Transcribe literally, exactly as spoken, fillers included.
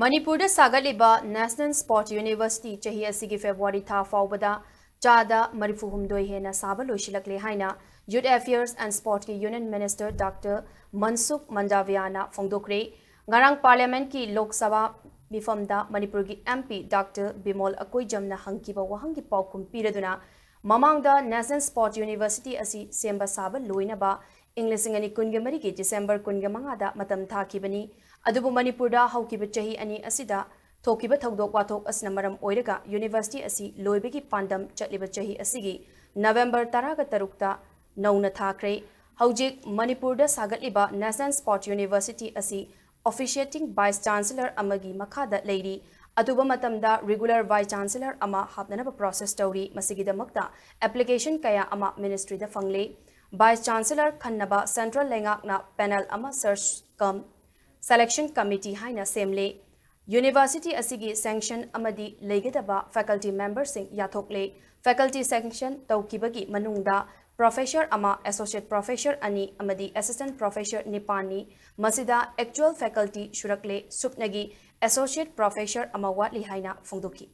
ꯃꯅꯤꯄꯨꯔꯗ ꯁꯥꯒꯠꯂꯤꯕ National Sport University ꯆꯍꯤ ꯑꯁꯤꯒꯤ February ꯊꯥ ꯐꯥꯎꯕꯗ ꯆꯥꯗ ꯃꯔꯤꯐꯨ ꯍꯨꯝꯗꯣꯏ ꯍꯦꯟꯅ ꯁꯥꯕ ꯂꯣꯏꯁꯤꯜꯂꯛꯂꯦ ꯍꯥꯏꯅ Youth Affairs and Sportꯀꯤ Union Minister Doctor ꯃꯟꯁꯨꯈ ꯃꯟꯗꯥꯚꯤꯌꯥꯅ ꯐꯣꯡꯗꯣꯛꯈ꯭ꯔꯦ꯫ ꯉꯔꯥꯡ Parliamentꯀꯤ ꯂꯣꯛ ꯁꯚꯥ ꯃꯤꯐꯝꯗ ꯃꯅꯤꯄꯨꯔꯒꯤ MP Doctor ꯕꯤꯃꯣꯜ ꯑꯀꯣꯏꯖꯝꯅ ꯍꯪꯈꯤꯕ ꯋꯥꯍꯪꯒꯤ ꯄꯥꯎꯈꯨꯝ ꯄꯤꯔꯗꯨꯅ, ꯃꯃꯥꯡꯗ National Sport University ꯑꯁꯤ ꯁꯦꯝꯕ ꯁꯥꯕ ꯂꯣꯏꯅꯕ ꯏꯪ ꯂꯤꯁꯤꯡ ꯑꯅꯤ ꯀꯨꯟꯒ ꯃꯔꯤꯒꯤ December ꯀꯨꯟꯒ ꯃꯉꯥꯗ ꯃꯇꯝ ꯊꯥꯈꯤꯕꯅꯤ꯫ ꯑꯗꯨꯕꯨ ꯃꯅꯤꯄꯨꯔꯗ ꯍꯧꯈꯤꯕ ꯆꯍꯤ ꯑꯅꯤ ꯑꯁꯤꯗ ꯊꯣꯛꯈꯤꯕ ꯊꯧꯗꯣꯛ ꯋꯥꯊꯣꯛ ꯑꯁꯤꯅ ꯃꯔꯝ ꯑꯣꯏꯔꯒ University ꯑꯁꯤ ꯂꯣꯏꯕꯒꯤ ꯄꯥꯟꯗꯝ ꯆꯠꯂꯤꯕ ꯆꯍꯤ ꯑꯁꯤꯒꯤ November ꯇꯔꯥꯒ ꯇꯔꯨꯛꯇ ꯅꯧꯅ ꯊꯥꯈ꯭ꯔꯦ꯫ ꯍꯧꯖꯤꯛ ꯃꯅꯤꯄꯨꯔꯗ ꯁꯥꯒꯠꯂꯤꯕ National Sport University ꯑꯁꯤ Officiating Vice Chancellor ꯑꯃꯒꯤ ꯃꯈꯥꯗ ꯂꯩꯔꯤ꯫ ꯑꯊꯨꯕ ꯃꯇꯝꯗ Regular Vice Chancellor ꯑꯃ ꯍꯥꯞꯅꯅꯕ process ꯇꯧꯔꯤ꯫ ꯃꯁꯤꯒꯤꯗꯃꯛꯇ application ꯀꯌꯥ ꯑꯃ Ministryꯗ ꯐꯪꯂꯦ꯫ Vice Chancellor ꯈꯟꯅꯕ Central ꯂꯩꯉꯥꯛꯅ panel ꯑꯃ search cum selection committee ꯍꯥꯏꯅ ꯁꯦꯝꯂꯦ꯫ University ꯑꯁꯤꯒꯤ sanction ꯑꯃꯗꯤ ꯂꯩꯒꯗꯕ faculty memberꯁꯤꯡ ꯌꯥꯊꯣꯛꯂꯦ꯫ Faculty sanction ꯇꯧꯈꯤꯕꯒꯤ ꯃꯅꯨꯡꯗ professor ꯑꯃ, associate professor ꯑꯅꯤ ꯑꯃꯗꯤ assistant professor ꯅꯤꯄꯥꯟꯅꯤ꯫ ꯃꯁꯤꯗ actual faculty ꯁꯨꯔꯛꯂꯦ꯫ ꯁꯨꯞꯅꯒꯤ associate professor ꯑꯃ ꯋꯥꯠꯂꯤ ꯍꯥꯏꯅ ꯐꯣꯡꯗꯣꯛꯈꯤ꯫